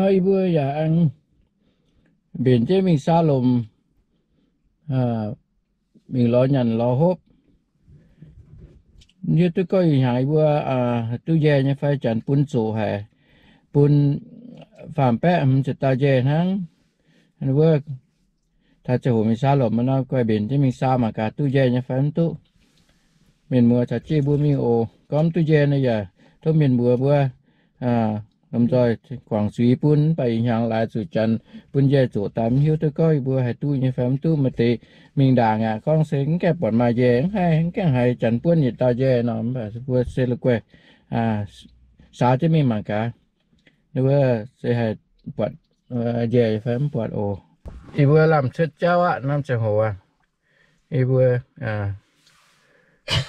Yie mbuo yaac aengx mbenc jienv mingh Saalomc, mingh lorz nyanc lorz hopv. Hiuv duqv gorngv ih hnyangx yie mbuo duqv njaih nyei fai, janx bun zoqc haic, bun faam-baeqv hmz ziepc dauh njaih hnangv. Wuov taux ziangh hoc mingh Saalomc nor, guaih mbenc jienv mingh saau mangc gaax duqv njaih nyei fai mv duqv. Mienh muoz caux jienv mbuo mingh oc. Gorngv mv duqv njaih nor yaac tov mienh muoz mbuo lomh nzoih guangc zuiz bun. Mv baac ih hnyangx laaix zuqc janx bun njaih zoqc daaih, mv hiuv duqv gorngv yie mbuo haih duqv nyei fai mv duqv. Maaih deix mingh ndaangc aqv, gorngv se mv gaengh buatc maaih njaih, mv haih, mv gaengh haiz janx buonv yietc dauh njaih nor, mv baac mbuo se la'guaih saau jienv mingh mangc gaax, wuov se haih buatc njaih fai mv buatc oc. Yie mbuo lamh cuotv jauv aqv, norm ziangh hoc aqv. Yie mbuo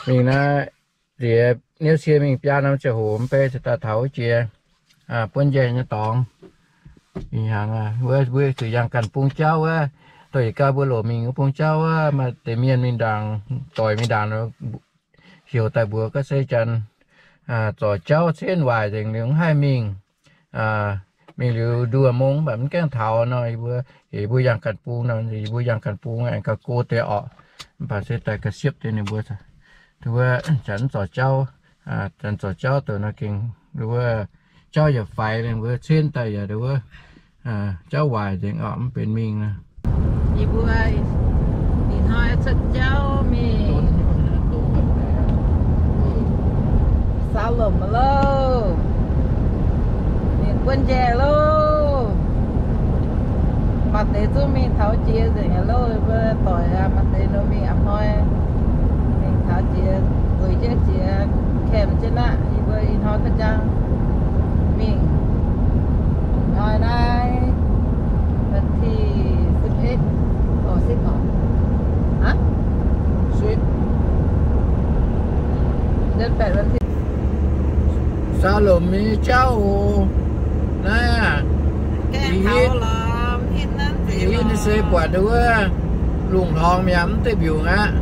mingh naaiv, ziex niouv cie mingh biaa norm ziangh hoc mv bei, se daaih taux wuov jiex buonv njaih nyei dorngx. Ih hnyangx wuov, mbuo zuqc yangh ganh bung jauv wuov, dongh yietc gau mbuo loc mingh wuov bung jauv wuov, maaih deix mienh mingh ndaangc, doic mingh ndaangc, heuc daaih mbuox gorngv se janx zorc jauv cenv waaic nzengc liuz mv haih mingh. Mingh liuz nduoh mong mv baac mv gaengh taux nor, yie mbuo, yie mbuo yangh ganh bung nor, yie mbuo yangh ganh bung aengx gauh go deix orqc. Mv baac se daaih ga'siepv deix ninh mbuo, wuov janx zorc jauv, janx zorc jauv douc nor gengh, wuov jauv yaac faix, ninh mbuo cenv daaih yaac wuov jauv waaic nzengc orqc, mv benx mingh nor. Yie mbuo ih hnoi cuotv jauv mingh Saalomc loh, mingh buonv njaih loh. Maaih deix zungv mingh taux jiex nzengc loh, mbuo doic maaih deix nor mingh a'hnoi, mingh taux jiex, zueiz jienv jiex, camp jienv aqv. Yie mbuo ih hnoi ga'jang mingh, ih hnoi naaiv วันที่สิบเอ็ด or สิบ or ฮะ เดือนแปด วันที่ Saalomc nyei jauv oc. Naaiv aqv, ih hitv se buatc wuov lungh hlorngx mi'aqv, mv duqv mbiungc aqv.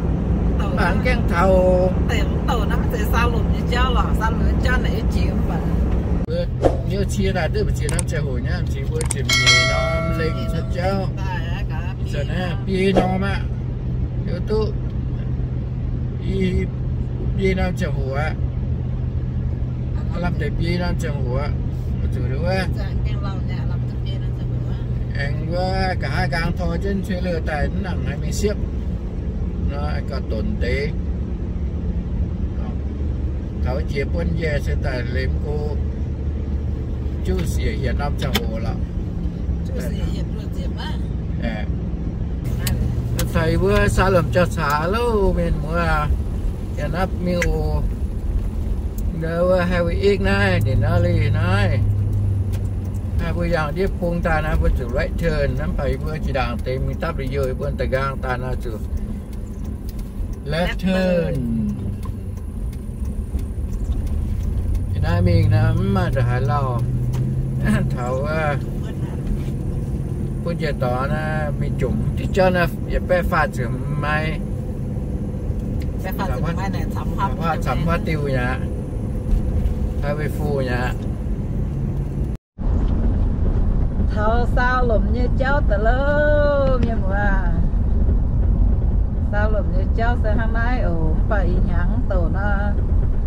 Mv baac mv gaengh taux. Niouv cie daaih duqv mbu'ziex norm ziangh hoc nyei, m'zing mbuo ziepc nyeic norm lengh cuotv jauv. Biei norm aqv. Liuz duqv i biei norm ziangh hoc aqv. Lamh deix biei norm ziangh hoc aqv. Zuqc wuov, aengx wuov nqa'haav nqaang tor jienv cui leuh daaih mv nangc haaix mingh siepv nor, gauh donc deix. Taux jiex buonv njaih se daaih lemh go juqv siec hietc norm ziangh hoc lorqc. Caux mbuo Saalomc jauv-caax loh, mienh muoz, yaac naaiv mingh oc. Wuov Highway X naaiv, ninh naaiv liuz naaiv, naaiv mbuo yangh ndiev bung daaih naaiv, mbuo zuqc right turn, mv baac yie mbuo jiex ndaangc deix mingh dapv liuz youh, yie mbuo da'nqaang daaih naaiv zuqc left turn. Yie naaiv mingh naaiv mv maaih ndongc haaix lauh. Taux wuov buonv njiec dorngx naaiv mingh jomc diuh jauv naaiv yietc baeqv faah ziepc mai. Camv huaav diuh mi'aqv, highway four mi'aqv. Taux Saalomc nyei jauv daaih loh, mienh muoz. Saalomc nyei jauv se hnangv naaiv oc. Mv baac ih hnyangx mv douc nor,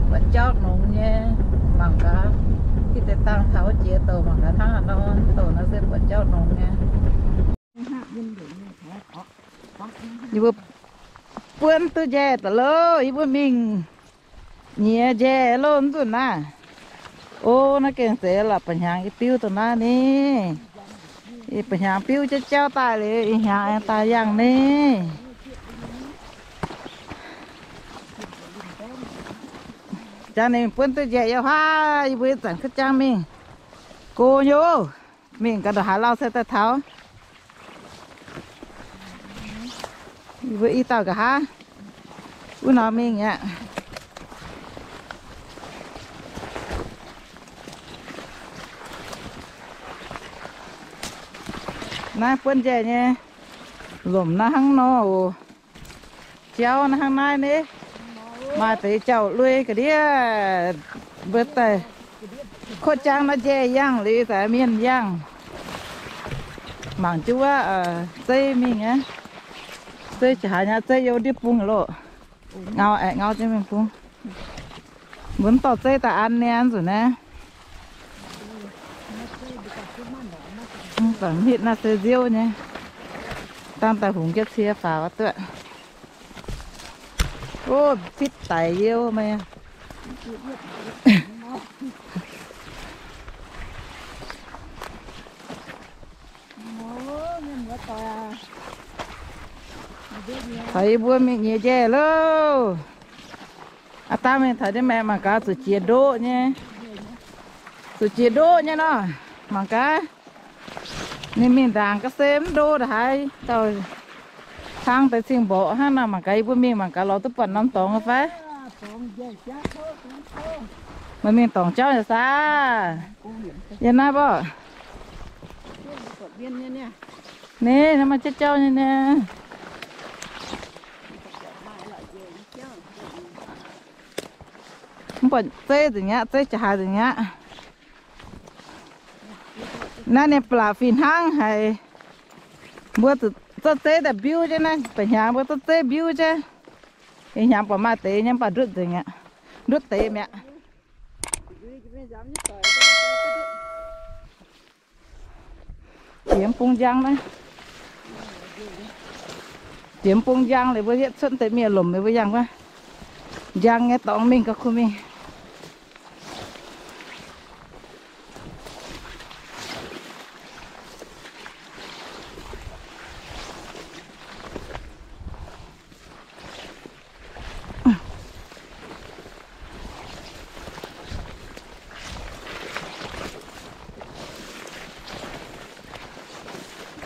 buatc jauv nongx nyei. Mangc gaax, hitv deix dangh taux jiex douc, mangc gaax hnangv haaix nor. Mv douc nor se buatc jauv nongx nyei. Yie mbuo buonv duqv njaih daaih loh, yie mbuo mingh nyiex njaih loh, mv nzunc naaiv. O, naaiv gengh zeiz lorqc, ba'hnyangx yie biuv dongh naaiv ni. Ih ba'hnyangx biuv jauv jauv daaih liuz, ih hnyangx aengx daaih yangh ni. Jangx ninh buonv duqv njaih yaac huaav, yie mbuo ih zanc kuv jangx mingh go nyei. Mingh ga'ndongc haaix lauh se daaih taux. Yie mbuo i dauh nqa'haav wuov nor mingh aqv. Naaiv buonv njaih nyei lomc naaiv hnangv nor oc. Jauv naaiv hnangv naaiv ni. Maaih deix jauv-lui ga'ndiev mbuo daaih kuotv jangv naaiv njaih yangh liuz daaih mienh yangh. Mangc jienv wuov, zeiv mingh aqv. Zeiv jiex haaix nyei, zeiv yiem ndiev bung loh. Ngau aeqv, ngau jienv mingh bung. Mbuo mv dorh zeiv daaih an niaa nzunc naaiv. Mv baac mv hitv naaiv se nziouv nyei. Dangh daaih hungx jienv cie faaux duqv. Ov, fitv daic youh meih. Taux yie mbuo mingh nyiex njaeh loh. Aav dangh mingh taux ndiev maengx mangc gaax zuqc jiex ndoqv nyei. Zuqc jiex ndoqv nyei nor, mangc gaax. Ninh mingh ndaangc ga'sie mv ndo ndaaih haaix dauh hlang deix cing mborqv hnangv nor, mangc gaax yie mbuo mingh mangc gaax lorz duqv buatc norm dorngx fai. Meih mingh dorngc jauv nyei saah? Yiem naaiv mborqv. Ni, naaiv maaih jauv jauv nyei niaa. Mv buatc zeiv nzengc aqv, zeiv jiex haaix nzengc aqv. Naaiv ninh ba'laqc fih hnangv haic. Mbuo zuqc zorqv zeiv daaih mbiuv jienv naaiv, ba'hnyangx mbuo zorqv zeiv mbiuv jienv. Ih hnyangx buatc maaih deix nyei, mv baac ndutv nzengc aqv. Ndutv deix mi'aqv. Jiex bung njang naaiv. Jiex bung njang liuz mbuo yietv cuotv deix mienh lomc liuz mbuo yangh wuov. Njang nyei dorngx mingh gauh kuh mingh.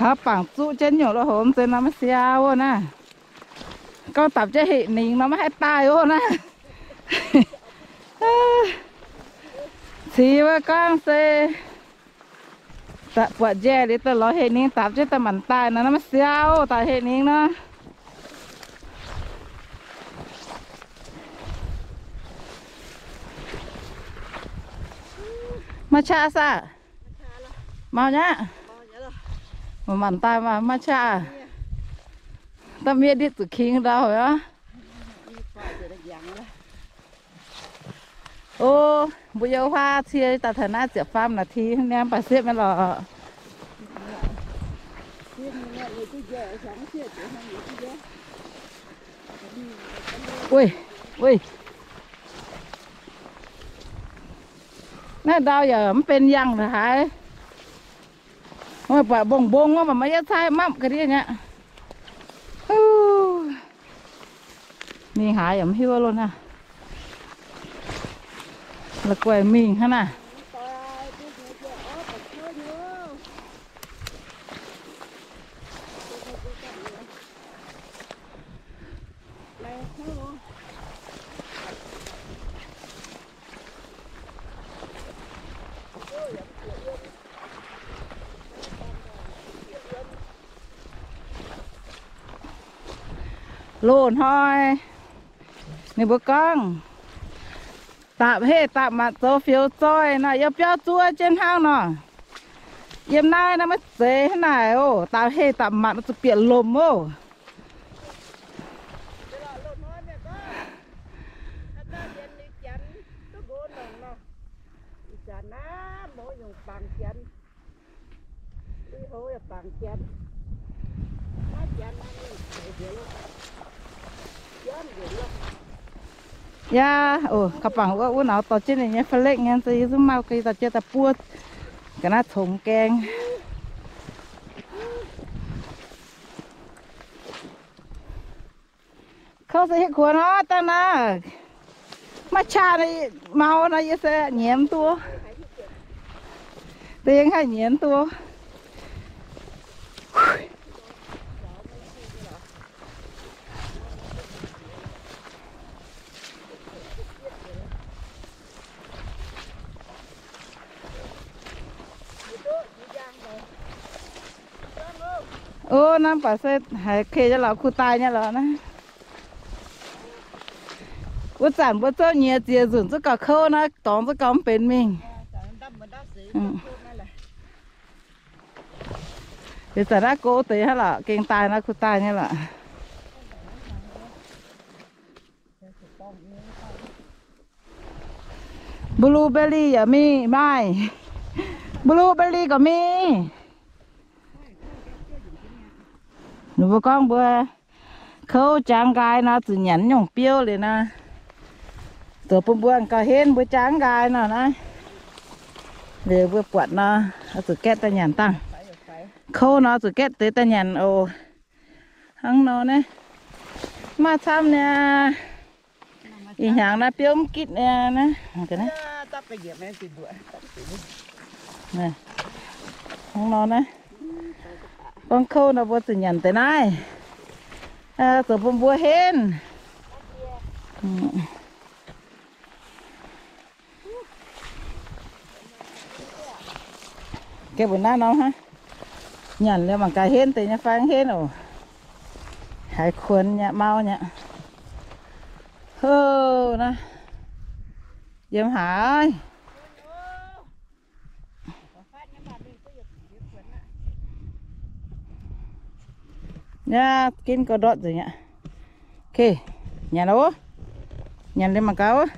Kaux bangc zuqv jienv nyungc lo hov mv zeiz nor maiv siau naaiv. Gorngv dapc jienv heqc ningx nor maiv haih daaih oc naaiv. Cingx wuov gorngv se buatc njaeh liuz daaih lorz heqc ningx dapc jienv daaih manc daaih nor, naaiv maiv siau daaih heqc ningx nor. Maiv qaqv saah? Mau nyaqv. Manc daaih maiv qaqv. Da'miev nditv zuqc king ndau aqv. O, mbuo yiem huaav cie daaih taux naaiv ziepc faam naaiv ti niaa, mv baac siepv nyei lorqc. Ui, ui. Naaiv ndau yaac mv benx yangh haaix. Meih buatc mbong-mbong wuov, maiv yietv caaiv mamv ga'ndiev nyei aqv. Mingh haaix yaac mv hiuv loh naaiv. La'guaih mingh hnangv naaiv. Loz-hnoi ninh mbuo gorngv, dapc heh dapc matc zoux fioux zoih nor, yiem biauv zuov jienv hnangv nor. Yiem naaiv naaiv maiv zeiz hnangv naaic oc. Dapc heh dapc matc zuqc bieqc lomc oc. Yaac, o, kaux bangc wuov, wuov nor dorh jienv ninh nyei fa'lekv nyei, yie zungv maaih ga'naaiv dorh jienv daaih buov ga'naaiv congx gaeng. Kouv se hietv kuonx nor, dangh naaiv maiv qaqv, mau nor yie se nyiemz duqv. Da'yie haih nyiemz duqv. O, naaiv baac se haiz kei nyei lorqc, kuh daaih nyei lorqc naaiv. Wuov zanc mbuo zouv nyiex ziex nzunc zungv gauh kouv naaiv, dorngx zungv gauh mv benx mingh. Mm. Ih zanc naaiv go deix hnangv lorqc, gengh daaih naaiv kuv daaih nyei lorqc. Blueberry yaac mingh maaih. Blueberry gorqv mingh. Ninh mbuo gorngv mbuo kouv jangx nqaai nor zuqc nyanc nyungc biouv liuz nor, zoux bun mbuo gauh henv mbuo jangx nqaai nor naaiv. Liuz mbuo buatc nor, oix zuqc gaeqv daaih nyanc dangh. Kouv nor zuqc gaeqv deix daaih nyanc oc. Hnangv nor naaiv, maaih camv niaa. Ih hnyangx naaiv biouv mv gitv niaa naaiv. Hnangv nor naaiv, gorngv kouv nor mbuo zuqc nyanc deix naaiv, zoux bun mbuo henv. Gaeqv mbuo naaiv norm hnangv. Nyanc liuz mangc gaax henv deix nyei fai mv henv oc. Haiz kuonx nyei, mau nyei. Hov naaiv, yiem haaix? Yaac ginv gauh ndortv nzengc aqv. Okay, nyanc oc. Nyanc liuz mangc gaax oc.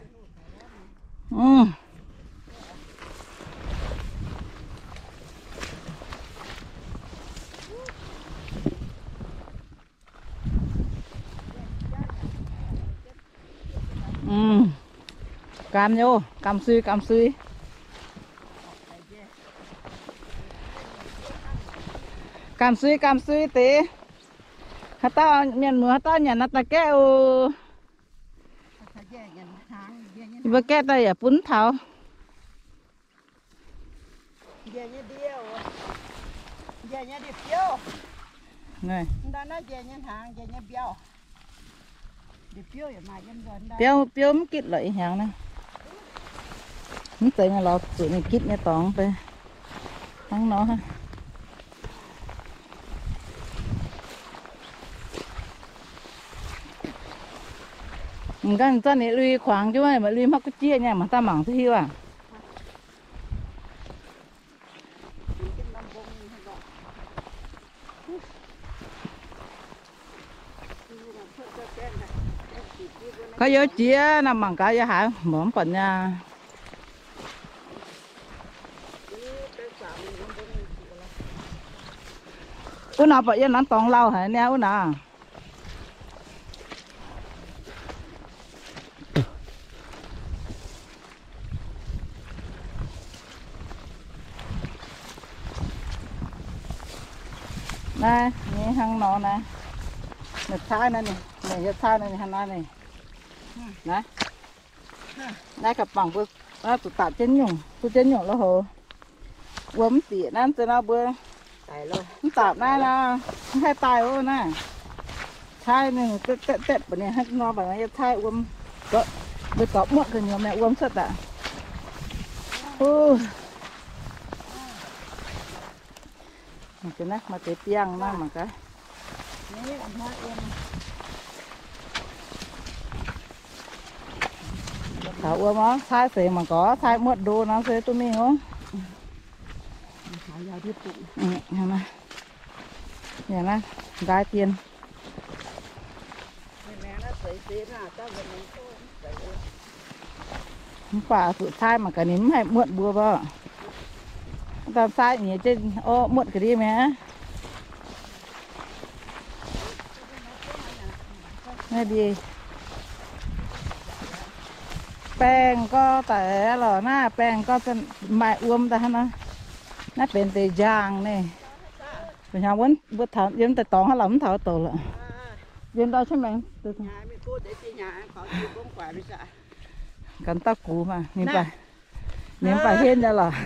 Gaam nyei oc, gaam sui, gaam sui. Gaam sui, gaam sui deix. Haaix dauh mienh muoz haaix dauh nyanc naaiv daaih gaeqv oc. Mbuo gaeqv daaih yaac bun taux. Biouv, biouv mv gitv lorqc ih hnyangx naaiv. Mv zeiz lorz zuqc ninh gitv nyei dorngx deix. Hnangv nor. M'ganh zanc ninh lui kuangx jienv, maaih lui hmaqv gu'jiev nyei, mangc daaih mangc duqv hiuv aqv. Gorngv yie jiex naaiv mangc gaax yie haiz mv buatc nyei. Wuov naaiv buatc yiem naaiv dorngx lauh haic niaa wuov naaiv. Naaiv nyei hnangv nor naaiv, naaiv caaiv naaiv ninh, naaiv hietv caaiv naaiv ninh hnangv naaiv ninh. Naaiv, naaiv ga'bangc mbuo zuqc daapc jienv nyungc, duqv jienv nyungc lo houx. Wuom mv bieqc naaiv za'gengh nor mbuo mv daapc naaiv nor, mv haih daaih wuov naaiv. Caaiv ninh depv depv depv ba'ni hnangv nor, mba'hnoi yie caaiv wuom, mbuo zorpc muotv ga'nyuoz mi'aqv, wuom cuotv daaih. Naaiv maaih deix biangh naaiv mangc gaax. Taux wuom orv, caaiv seix mangc gaax, caaiv muotv ndo nor se duqv mingh ov. Naaiv, nqaai dien. Mv baac zuqc caaiv mangc gaax ninh mv haih muotv mbuo mborqv. Daaih caaiv nyiex jienv orv muotv ga'ndiev mi'aqv. Naaiv ndie baengh gorx daaih lorqc, naaiv baengh gorx maaih wuom daaih hnangv nor. Naaiv benx deix njaangh naaiv. Mbuo taux yiem daaih dorngx hnangv lorqc, mv taux douc lorqc. Yiem ndau cuotv maengx. Ganh dauh gux maah, ninh mv baac, ninh mv baac henv nyei lorqc.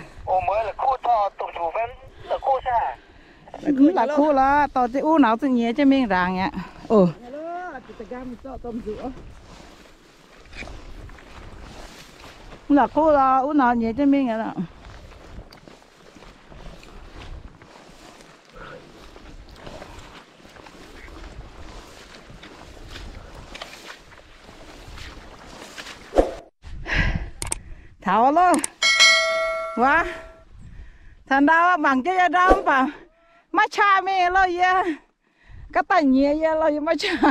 Mv la'kuqv lorqc, dorh jienv wuov nauz zungv nyiex jienv mingh ndaangc aqv. Oc. Mv la'kuqv lorqc, wuov nauz nyiex jienv mingh aqv lorqc. Taux loh. Waac, taux ndau mangc jienv yie ndau mv baac Maiv qaqv mingh loh yie. Gaav daaih nyiex yie loh yie maiv qaqv.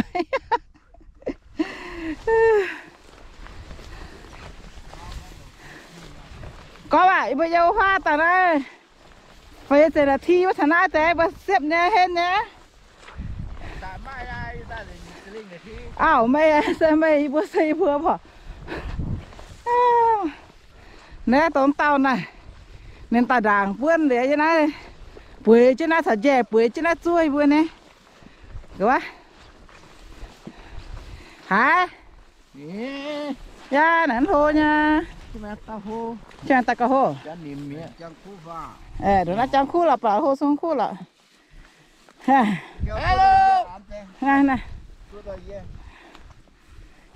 Gorngv waac yie mbuo yiem wuov huaav daaih naaiv, feix ziepc naaiv ti wuov taux naaiv deix mbuo siepv nyei, hen nyei. Auv, meih se meih, yie mbuo se yie mbuo mborqc. Naaiv dongh dauh naaiv, ninh daaih ndaangc buonv liuz yie naaiv, bueix jienv naaiv caux njaih, bueix jienv naaiv zuov yie mbuo nyei. Haiz, yaa, naaiv hlo nyei. Daaih gauh hlo. Ndongc naaiv jangv kuv lorqc, baac hlo sung kuv lorqc.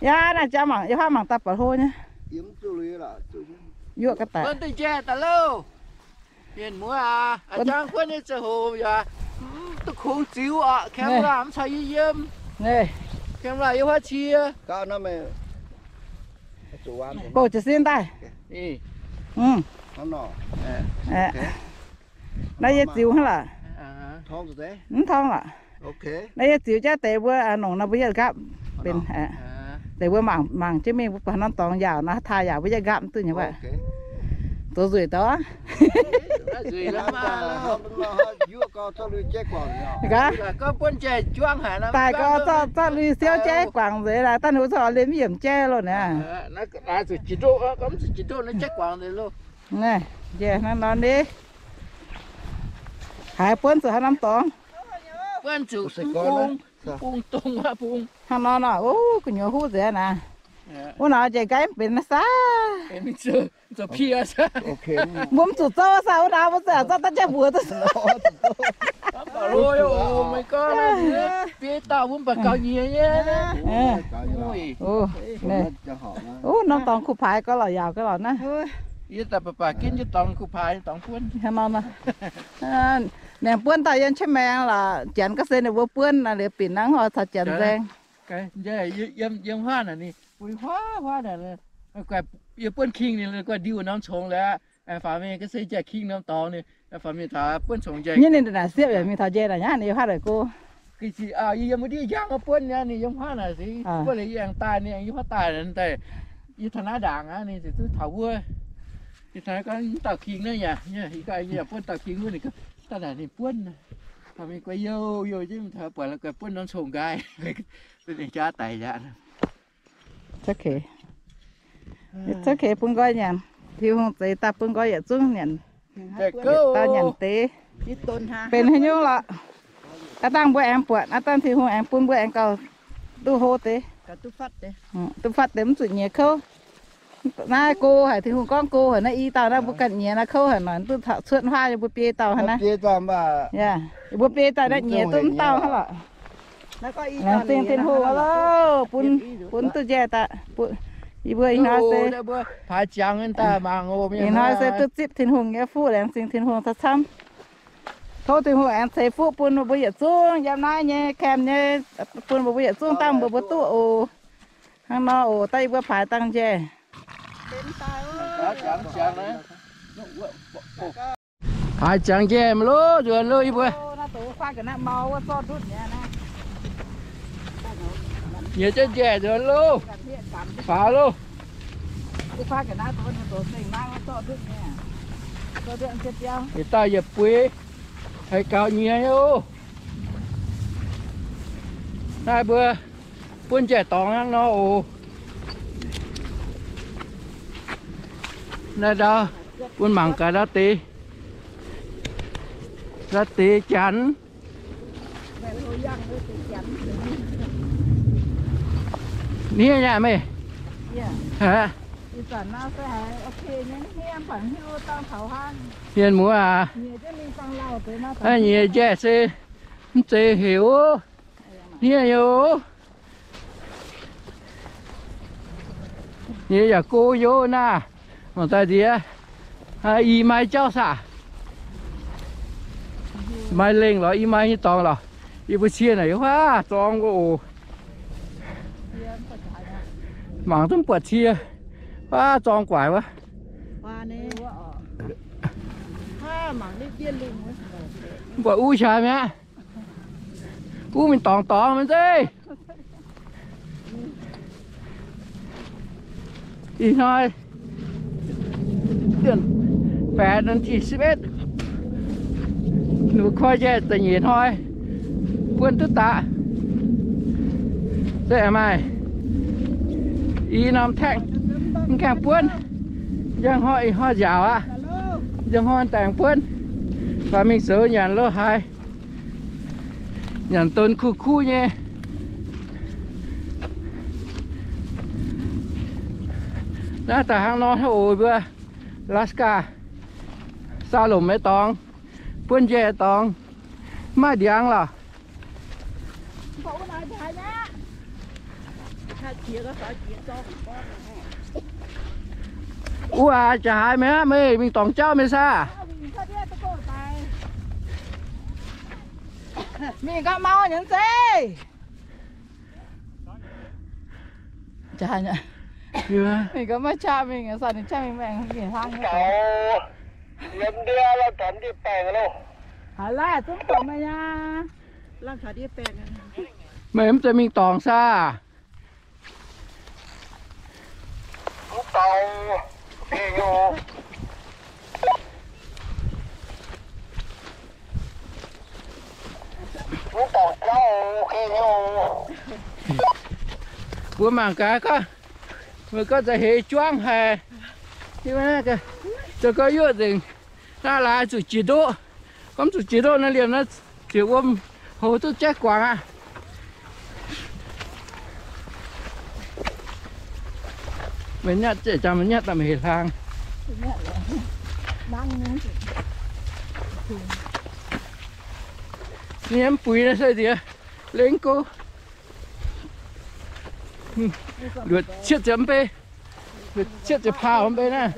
Yaa, naaiv jangv mangc, yie hnamv mangc daaih baac hlo nyei. Yuoqv ga'daic. Mienh muoz aac, jangv kuonv nyei ziangh hoc yaac mv duqv kungx ziux orqc, camera mv caux yie yiem. Camera yiem huaav cie. Bouh jiez sin daaih. Naaiv yie ziux hnangv lorqc. Mv torngv lorqc. Naaiv yie ziux jaav deix mbuo nongc nor mbuo yietc nqaapv benx. Deix mbuo mangc jienv mingh mbuo buatc norm dorngx yaauc nor, taaih yaauc mbuo yietc nqaapv duqv nyei wuov. Zoux nzueic daaih. Daaih gorngv zorqv lui siouv jaiv guangc nzengc laaix, daaih ninh mbuo zorqv liemh yiemc jaiv loh naaiv. Naaiv, njiec hnangv nor ni. Haiz buonv zuqc haaix norm dorngx? Hnangv nor nor, o, gu'nyuoz huv nzengc naaiv. Wuov nor njiec nqaaiv mv benx naaiv saah? Mbuo mv zuqc zouv saah, wuov nor mbuo zungv zorqv daav jaiv mbuox duqv. Biei dauh mbuo mv baac gauh nyiex nyei. O, norm dorngx kuh paaix gauh lorqc, yaauc gauh lorqc naaiv. Yie daaih baac baac ginv jienv dorngx kuh paaix dorngx buonv. Hnangv nor nor, ninh buonv dauh yiem qiex maengx lorqc, janx ga'sie ninh mbuo buonv naaiv liuz binc nangv oix caux janx nzaeng. Yiem huaav naaic ninh, huaav huaav naaic, yie buonv king ninh guai ndiuh norm congx lorqc. Faaux mingh ga'sie njaih king norm dorngx ninh, faaux mingh taux buonv congx njaih. Nyei ninh ndongc naaic siepv yaac mingh taux njaih naaic nyei, ninh yiem huaav naaic go. Yie yiem wuov ndiev njang wuov buonv nyei, ninh yiem huaav naaic se buonv liuz yie aengx daaih, ninh yiem huaav daaih daaih, yie taux naaiv ndaangc aqv, ninh ziouc duqv taux wuov. Yie taux naaiv gorngv mv dauh king naaiv yaac, yie yaac buonv dauh king wuov, ninh gorngv daaih naaic ninh buonv. Faaux mingh guai youh youh jienv taux buatc la'guaih buonv norm congx nqaai. Ninh jaav daic yaac. It's okay, bun nqoi nyanc. Tin-Hungh zeix daaih bun nqoi yietc zungv nyanc. Daaih nyanc deix. Benx haaix nyungc lorqc, aav dangh mbuo aengx buatc, aav dangh Tin-Hungh aengx bun mbuo aengx gauh duqv hlo deix, duqv fatv deix mv zuqc nyiex kouv. Naaiv go haic, Tin-Hungh gorngv go haic, naaiv i dauh naaiv mbuo ganh nyiex naaiv kouv haic, noic duqv taux cuotv huaav nyei mbuo biei dauh hnangv naaiv. Yaac mbuo biei dauh naaiv nyiex duqv mv dauh hnangv lorqc. Laengz zingh Tin-Hungh aqv, bun, bun duqv njaih daaih. Yie mbuo ih hnoi se, ih hnoi se duqv zipv Tin-Hungh nyei fuqv, laengz zingh Tin-Hungh camv-camv. Tov Tin-Hungh aengx ceix fuqv bun mbuo yietc zungv yiem naaiv nyei camp nyei, bun mbuo yietc zungv dangh mbuo mbuo duqv oc. Hnangv nor oc, daaih yie mbuo paaix dangh njaih. Paaix ziangx njaih mv loh, nzuonx loh yie mbuo. Nyiex jienv njaih nzuonx loh. Faaux loh. Yietc dauh yietc buix, haiz gaux nyiex oc. Naaiv mbuo buonv njaih dorngx hnangv nor oc. Naaiv ndau bun mangc gaax ndau deix, ndau deix janx. Hniev nyei meih? Hniev muoz aac. Nyiex njaih se mv zeiz heuc. Hniev nyei oc. Nyiex yaac go yie naaiv. Mangc daaih nziex, i mai jauv saah? Mai lengh lorz i mai nyei dorngx lorqc. Yie mbuo cie naaic yie huaav zorng oc. Mangc zungv buatc cie, huaav zorng guaix wuov. Mv buatc uv qaqv mi'aqv. Uv mingh dorngx dorngx maiv zeiz. Ih hnoi baeqc วันที่สิบเอ็ด, ninh mbuo koi njaih da'nyeic hnoi buonv duqv daqc. Se aah maaih i norm taengx mv gaengh buonv, njang hnoi ih hnoi nziaauc aqv. Njang hnoi daengx buonv, faaux mingh zoux nyanc lo haaix. Nyanc donx kuv kuv nyei. Naaiv da'hnangv nor hnangv oc mbuo Alaska, saa lomc nyei dorngx, buonv njaih dorngx, maaih ndiangx lorqc. Wuov aac, jaax haaix meih aqv, meih mingh dorngx jauv meih saah? Mingh gauh mau nyei zeiv. Mingh gauh maiv qaqv mingh, mingh hlang nyei. Haaix laih zungv dorngx meih aqv. Meih mv zeiz mingh dorngx saah? Mv dorngx, mv dorngx jauv. Mbuo mangc gaax, gorngv meih gorngv za'heix juangv haic, zoux gorx yuoqv nzengc. Naaiv laaix zuqc jiex ndoqv. Gorngv zuqc jiex ndoqv naaiv liemh naaiv ziouc wuom hoz duqv jaiv guangc aqv. Meih nyatv, jangx meih nyatv daaih meih heix hlaang. Ninh mv buix naaiv se nziex lengh gouv. Luoqc cietv ziepc mv bei, luoqc cietv ziepc paauh mv bei naaiv.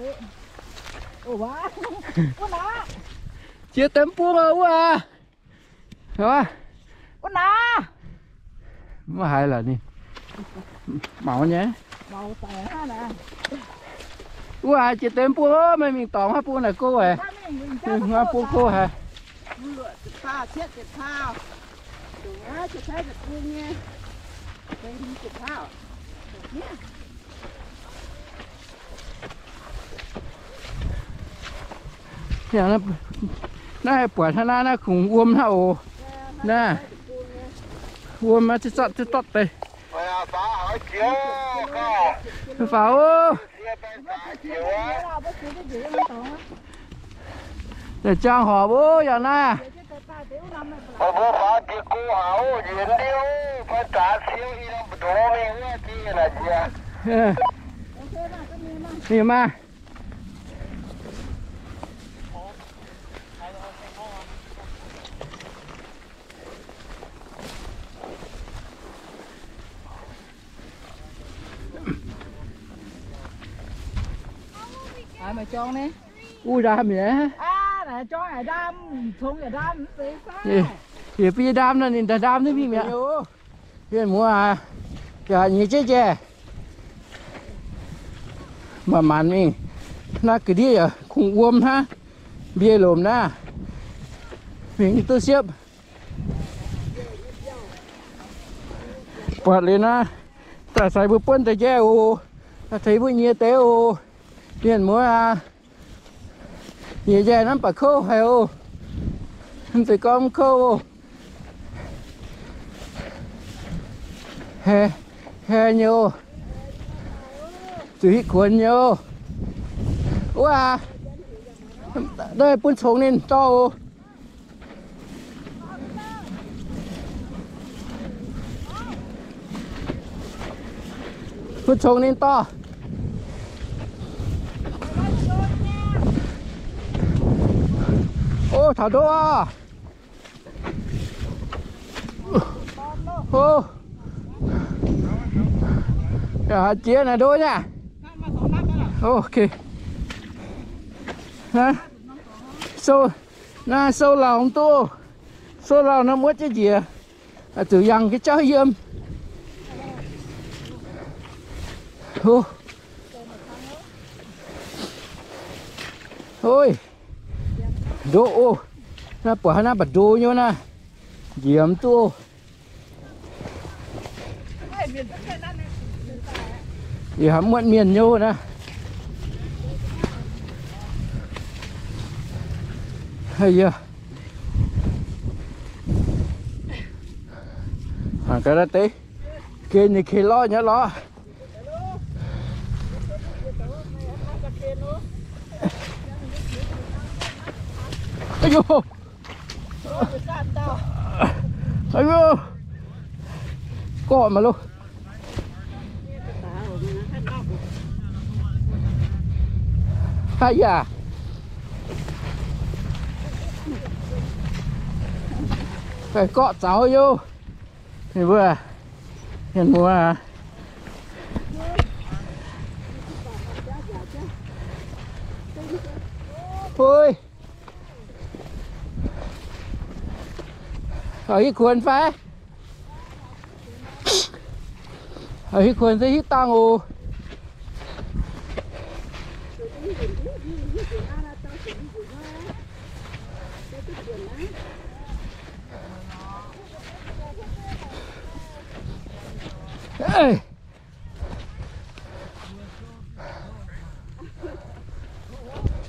Jiex deix bung wuov aac. Mv haiz lorqc ninh. Maux nyei. Wuov aac, jiex deix bung, meih mingh dorngx haaix bung naaic go haic. Haaix bung go haic. Naaiv buatc hnangv naaiv, naaiv kungx wuom hnangv oc. Naaiv wuom maiv zitv zotv zitv dotv deix. Faaux oc. Daaih jaang horpc oc, yangh naaiv. Mingh maah. Uv ndaam mi'aqv. Yie fiev ndaam nor, ninh daaih ndaam duqv mingh mi'aqv. Mienh muoz aac, yaac nyei jeiv njaih. Manc-manc mingh. Naaiv ga'ndiev yaac kungx wuom hnangv, mbiei lomc naaiv. Mingh duqv siepv. Buatc liuz naaiv, daaih sai mbuo buonv deix njaih oc. Tengx mbuo nyiex deix oc. Mienh muoz aac, nyiex njaih naaiv baac kouv haic oc. Mv zeiz gorngv mv kouv oc. Haih, haih nyei oc. Zuqc hitv kuonx nyei oc. Wuov aac, naaiv bun congx ninh dorh oc. Bun congx ninh dorh. Ov, taux ndoqv oc. Ov, jiex naaic ndoqv nyei. Ok. Naaiv sou, naaiv sou lauh mv duqv. Sou lauh nor muotv jienv njiec, zuqc yangh jienv jauv yiem. Ov, ndoqv oc. Naaiv buatc haaix naaiv mba'ndo nyei naaiv, njiec mv duqv. Yie haiz muotv mienh nyei naaiv. Haiz yie mangc gaax naaiv deix, geh ninh keh lorh nyei lorh. Aa yoh, aa yoh, gorqv maiv loh. Haiz yaac gorqv zaux yoh. Ninh mbuo, mienh muoz. Hui. Oix hiuv kuonx fai? Oix hiuv kuonx se hiuv dangh oc.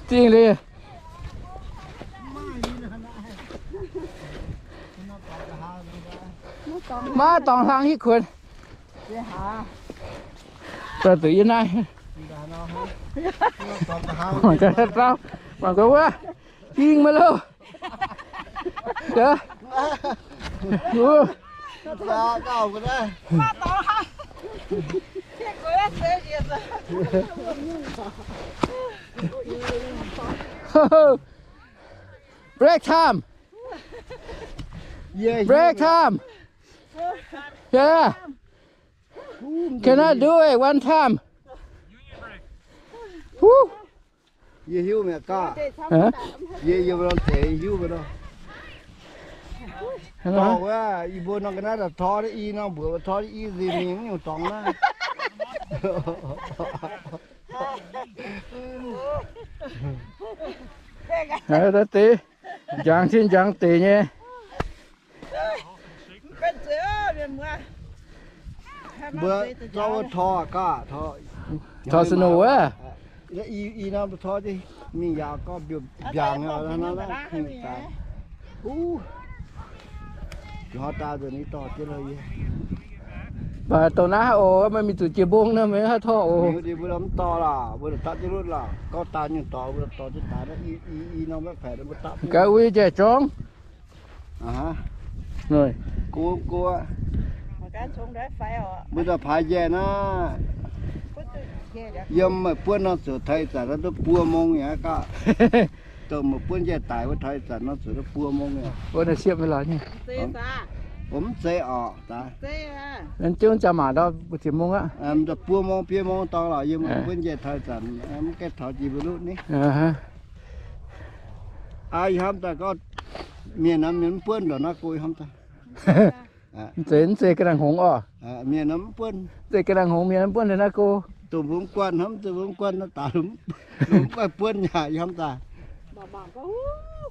Zingh liuz. Maiv dorngx hlang hiuv kuonx. Daaih zuqc yie naaiv. Mangc gaax wuov. Ging maiv loh. Break time. Break time. Yeah. Cannot do it one time. Woo. Yie hiuv mi'aqv gaav. Yie, yie mbuo nor deix hiuv mbuo nor. Dorh wuov, yie mbuo nor ga'naaiv daaih tor i nor mbuox tor i nzengc mingh nyungc dorngx naaiv. Deix njangx cin njangx deic nyei. Mbuo zorqv wuov tor gaav, tor snow wuov. I norm tor mingh yaac gorngv mbiaangc, hnangv naaiv daaih. Huv, hnoi daaih nzunc ninh dorh jienv loh yie. Mv baac dongh naaiv oc, meih mingh zuqc jiex mbong nor meih haaix torngv oc. Mbuo mv dorh lorqc, mbuo daaih dapv jienv lutv lorqc. Gorngv daaih nyungc dorngx mbuo dorh jienv daaih, i norm mbaeqv paeqc mbuo dapv. Gaax uix njaih zorngv. Go, go. Mbuo daaih paaix njaih naaiv. Yiem meih buonv nor zuqc taux ih zanc naaiv duqv buo mong yaac gaav. Dongh meih buonv njaih daic wuov taux ih zanc nor zuqc duqv buo mong yaac. Mbuo naaiv siepv maiv lorz nyei. Mv zeiz oc. Zungv jaa-maac ndau mbuo ziepc mong aqv. Buo mong biei mong dorngx lorqc, yiem meih buonv njaih taux ih zanc mv gaengh taux jiex mbuo lutv ni. Aa, ih hnamv daaih gorngv mienh nor mienh mv buonv ndongc naaiv go ih hnamv daaih. Mv zeiz, mv zeiz ga'nangc hngongx oc. Mienh nor mv buonv. Mv zeiz ga'nangc hngongx mienh mv buonv ndongc naaiv go. Dongh mbuo mv guanh hnamv, dongh mbuo mv guanh naaiv daaih, mv buonv yaac ih hnamv daaih.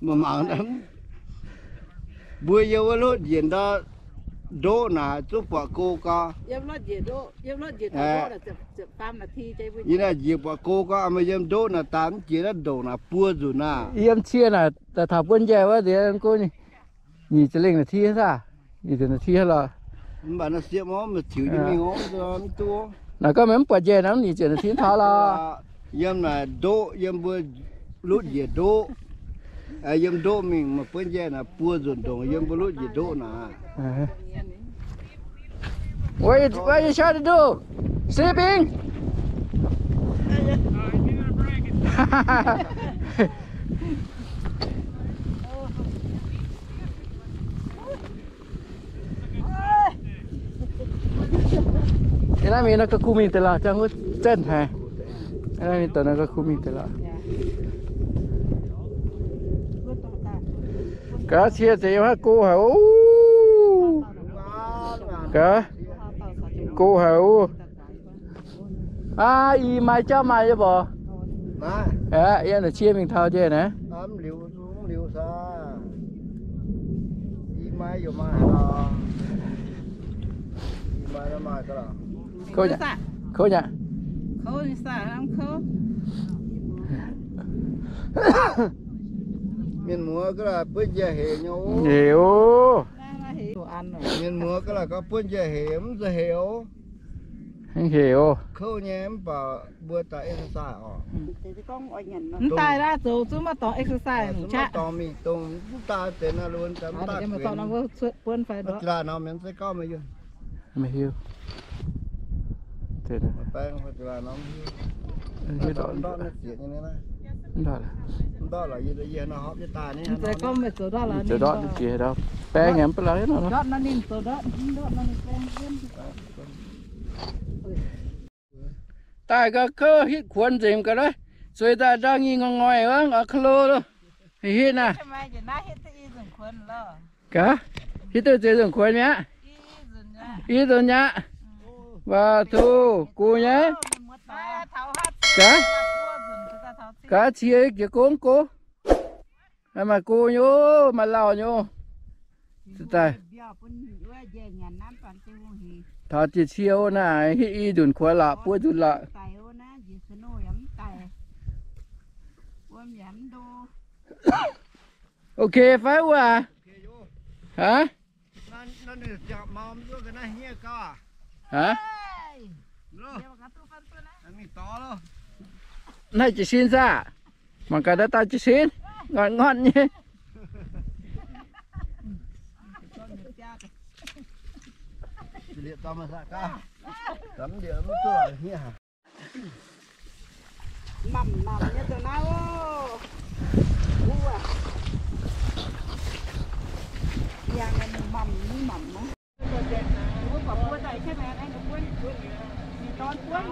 Mangc mangc, mbuo yiem wuov lutv njiec ndau ndoqv naaic zungv buatc go gau. Yie naaiv njiec buatc go gau, meih yiem ndoqv naaic daaih mv jiex naaiv ndongc naaic buo nzunc naaic. Yiem cie naaic daaih taux buonv njaih wuov nziex go nyic ziepc lengh naaic ti saah? Nyic ziepc naaic ti lorqc. Mv baac naaiv sieqv mv ziux jienv mingh mv duqv. Naaic gorngv meih mv buatc njaih naaic mv nyic ziepc naaic ti taux lorqc. Yiem naaic ndoqv, yiem mbuo lutv njiec ndoqv. Yiem ndoqv mingh meih buonv njaih naaic buo nzunc ndongc yiem mbuo lutv njiec ndoqv naaic. What you, what you trying to do? Sleeping? Ih naaiv mingh nor ga'kuh mingh deix lorqc, ziangh wuov zanh haic. Ih naaiv mingh deix nor ga'kuh mingh deix lorqc. Gaax cie zeiz yiem haaix go haic oc. Gaax, go haic oc. Aa, ih maaih jauv maaih yie mborqc. Aa, yiem naaic cie mingh taux njaih naaiv. Kouv nyei, kouv nyei. Mienh muoz ga'naaiv buonv njiec hec nyei oc. Hec oc. Mienh muoz ga'naaiv gauh buonv njiec hec, mv zuqc hec oc. Hec oc. Kouv nyei mv baac mbuo daaih exercise oc. Mv daaih laav zoux zungv maiv dorngx exercise, maiv dorngx mingh dongh mv daaih deix naaiv luonx daaih mv daaih buonv. Jiex laanh norm mienh se gauh meih yun. Meih hiuv. Baeng jiex laanh norm hiuv. Ndortv lorqc, yie nor hopv jienv daaih ni. Zoux ndortv jiex ndortv. Baeng nyei mv baac lorqc nor. Daaih gauh kouv hitv kuonx nzengc ga'naaiv. Zueiz daaih ndau nyei ngoi-ngoi wuov, ngorc kouv lo lo. Hitv naaiv. Gaax, hitv duqv zueiz nzunc kuonx mi'aqv. I nzunc mi'aqv. Waac, tov, go nyei. Gaax, gaax, cie jiex gong go. Maaih go nyei, maaih lauh nyei. Daaih taux jiex cie naaiv, hitv i nzunc kuonx lorqc, buo nzunc lorqc. Ok fai wuov? Aa? Aa? Naaiv jiez sin saah? Mangc gaax naaiv daaih jiez sin, ngorn ngorn nyei. Mamc mamc nyei dongh naaiv oc. Wuov. Yangh naaiv ninh mamc, ninh mamc naaiv. Wuov, buatc buo daaih, ninh buonv, ninh dorn buonv.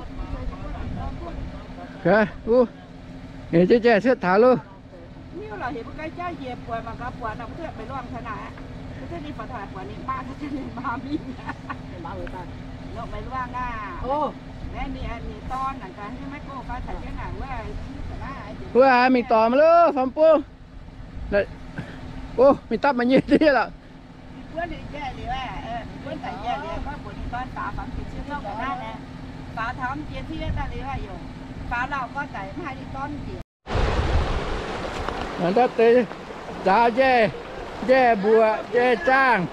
Wuov, ninh jiex-jiex cuotv taux loh. Hiuv lorqc, heuc mbuo ganh jauv njiec buatc mangc gaax, buatc nor mbuo cuotv maiv luangh taux naaic. Mbuo cuotv ninh faaux taux buatc ninh maa, ninh maa mingh. Ninh maa mingh daaih. Nor maiv luangh aqv. Naaiv ninh, ninh dorn naaic gaax, maiv go fai caux jienv naaic wuov, wuov mingh dorh maiv loh, fam bung. Ov, mingh dapv meih nyei ndiev lorqc. Ninh buonv ninh njaih liuz, ninh buonv daaih njaih liuz, gorngv mbuox ninh dorn faaux, faaux mv jiex ciouv nor ga'naaiv, faaux taux mv jiex ciouv daaih liuz, yaac faaux lauh gorngv daaih mv haih ninh dorn njiec. Naaiv deix nzaaux njaih, njaih mbuoqc, njaih zaangh.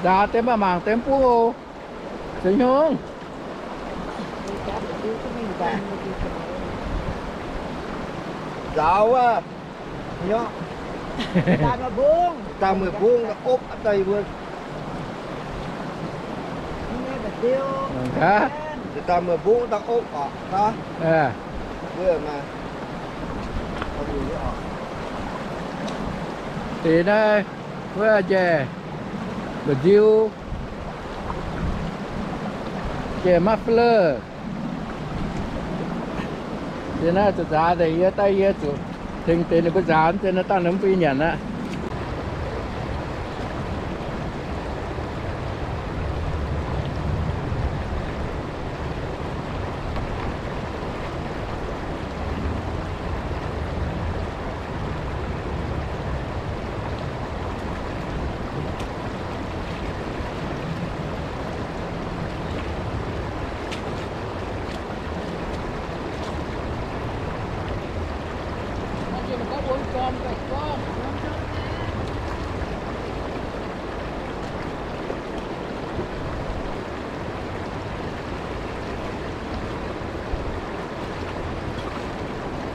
Nzaaux deix maaih mangc deix bung oc. Seix nyungc. Nzaaux wuov, nyorqc. Daaih meih mbungv, daaih meih mbungv daaih opv daaih mbuo. Daaih meih mbungv daaih opv oc, gaax. Deix naaiv wuov njaih mba'nziu, njaih muffler. Deix naaiv zuqc nzaaux deix yie, daaih yie zuqc tengx deix ninh mbuo nzaaux, deix naaiv dangh ninh mbuo nyanc aqv.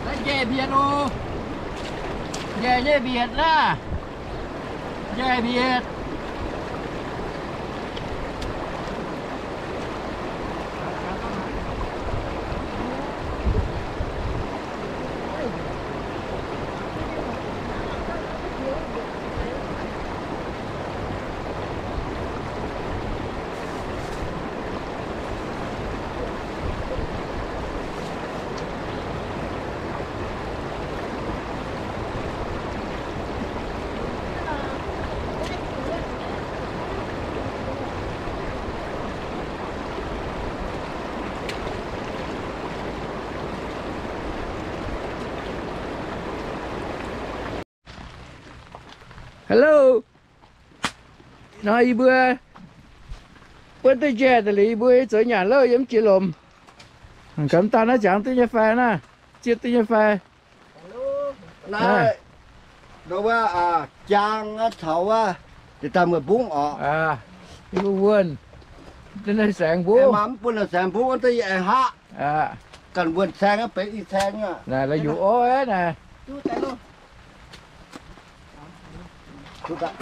Naaiv njaih mbietc oc. Njaih nyei mbietc naaiv. Njaih mbietc. Hello. Nor yie mbuo buonv duqv njaih daaih liuz, yie mbuo zoux nyanc louh yiem jiex lomc. Gamh daaih naaiv ziangx duqv nyei fai naaiv? Zieqv duqv nyei fai? Naaiv, wuov, jaang caux wuov, deix daaih mueic mbungv oc. Yie mbuo wuonh, naaiv saeng mbungv. Mv bun naaiv saeng mbungv, wuov deix yie aengx haqv. Ganh wuonh saeng, benx i saeng aqv. Naaiv la'yuqc orv naaiv.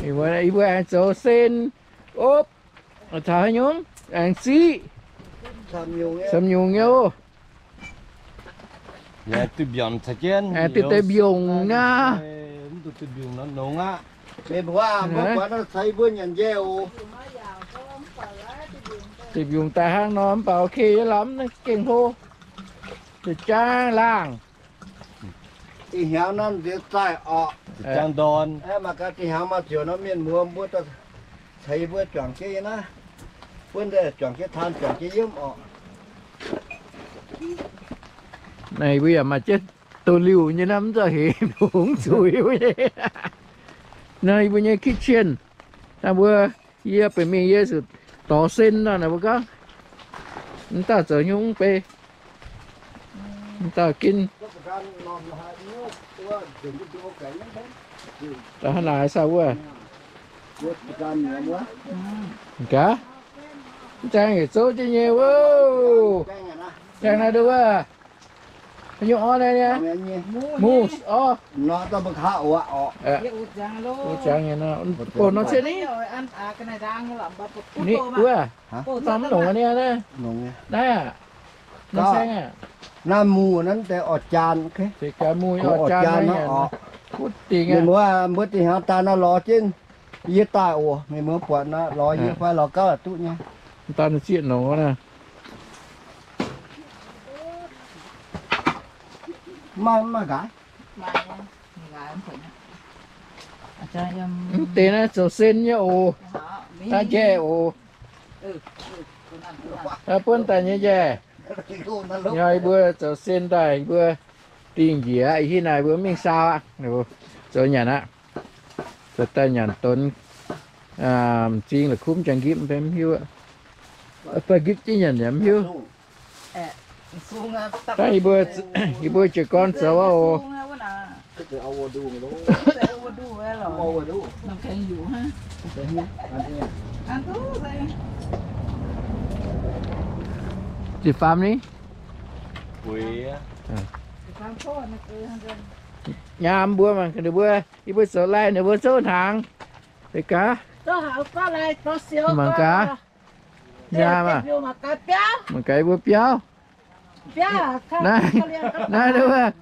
Yie mbuo aengx zoux sen, opv, taux haaix nyungc aengx ziqv, camv nyungc nyei oc. Aengx duih mbiungc caux jienv, aengx duih deix mbiungc naaiv. Mv duqv duih mbiungc nor nongx aqv. Mbuo buatc nor caux yie mbuo nyanc njaih oc. Duih mbiungc daaih hnangv nor mv baac ok nyei lamh, gengh hlo, jangv laangh. Ih hnyangx naaiv nziex zaih orqc. Jangv ndorn. Mangc gaax, ih hnyangx maaih ziouc norm mienh muoz mbuo caux yie mbuo juangc jienv naaiv, buonv deix juangc jienv taan, juangc jienv yiem orqc. Naaiv mbuo yaac maaih jienv douz-liuh nyei naaiv, mv zorqv hemx hungx zuiz nyei. Naaiv yie mbuo nyei kitchen, naaiv mbuo, yie benx mingh yie zuqc dorh sen nor, naaiv mbuo gorngv, mv dauh zoux nyungc mv bei, mv dauh ginv. Hnangv naaic saah wuov? Gaax, mv zaeng yietc zouv jienv nyei wuov. Zaeng naaiv nduov wuov. Haaix nyungc orv naaiv nyei? Moose orv. Nor, wuov ziangx nyei nor, bouh nor cien ni. Ni wuov, norm longc nyei naaiv. Naaiv aqv. Naaiv saeng aqv. Naaiv muoz naaiv deix orv jaan, se gaax muoz orv jaan nor. Kuv dingc aqv. Mbuo dingc hnaangx daaih nor lorz jienv yie daaih oc. Meih mbuo buatc nor lorz yie fai lorz gauv duqv nyei. Daaih zieqv nongx naaiv. Mv nqaaix. Mv deix naaiv zoux sen nyei oc. Daaih njaih oc. Buonv daaih nyei njaih. Nor yie mbuo zoux sen daaih, yie mbuo dingh njiec aqv. Ih hnoi naaiv mbuo mingh saau aqv, zoux nyanc aqv. Zoux daaih nyanc donx, m'zing la'kuqv jangx nqipv mv hiuv. Fai nqipv jienv nyanc yaac mv hiuv. Daaih yie mbuo jiez gorn zoux aqv oc. Ziepc faam ni? Nyaam mbuo mangc gaax ninh mbuo, yie mbuo zoux lai ninh mbuo zouv hnaangx. Deix gaax, mangc gaax. Nyaam aac, mangc gaax yie mbuo biauv. Naaiv,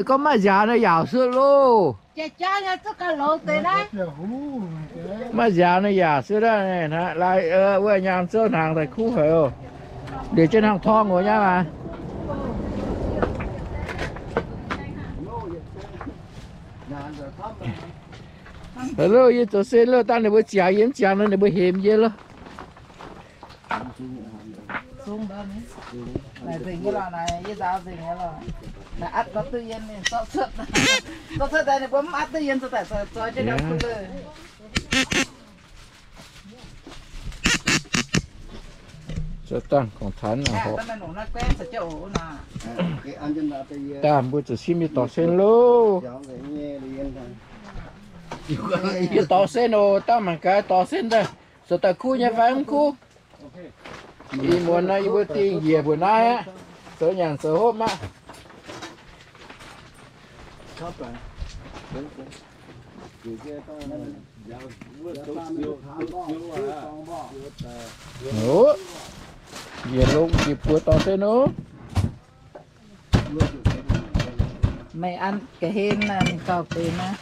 gorngv maiv nziaaux nor yaauc suotv loh. Maiv nziaaux nor yaauc suotv aqv. Lai wuov nyaam zouv hnaangx daaih kuv haic oc. Liuz jienv hnangv torngv oc nyaam aac. Loh, yie zoux sen loh, dangh ninh mbuo ziangx yie mv ziangx nor ninh mbuo hemx yie loh. Zoux dangh gorngv taux naaic, dangh mbuo zuqc simv nyei dorh sen loh. Yie dorh sen oc, dangh mangc gaax dorh sen daaih zoux daaih kuv nyei fai mv kuv. Ih muonz naaiv yie mbuo dingh njiec mbuo naaiv aqv, zoux nyanc zoux hopv aqv. Njiec longx njiec buoz dorh sen oc. Meih an ga'hlen naaic, ninh gauh benx naaiv.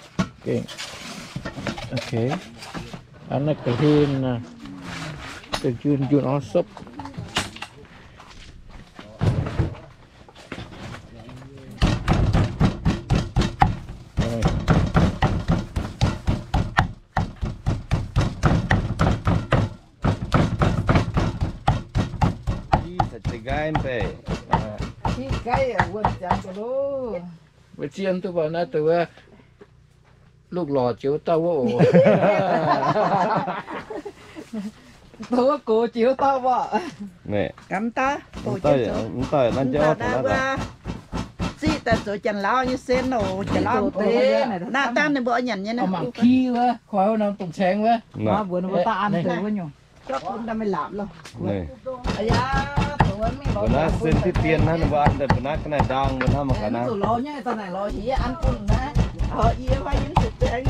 An naaiv ga'hlen naaic, njunh njunh orv sopv. Mbuo zien duqv mbuo naaiv deix wuov, Lungh lorc jiex wuov dauh wuov oc. Wuov gox jiex wuov dauh wuov. Mv dauh, mv dauh naaiv jauv daaih ziqv daaih zoux Janx-Laauv nyei sen oc. Janx-Laauv naaiv dangh ninh mbuo nyanc nyei naaiv. Mangc ki wuov, koi wuov norm dongh caeng wuov. Mbuo daaih an deix wuov nyungc. Mbuo naaiv sen diqv dien naaiv, ninh mbuo an daaih mbuo naaiv ga'naaiv ndaang mbuo hnamv mangc gaax naaiv.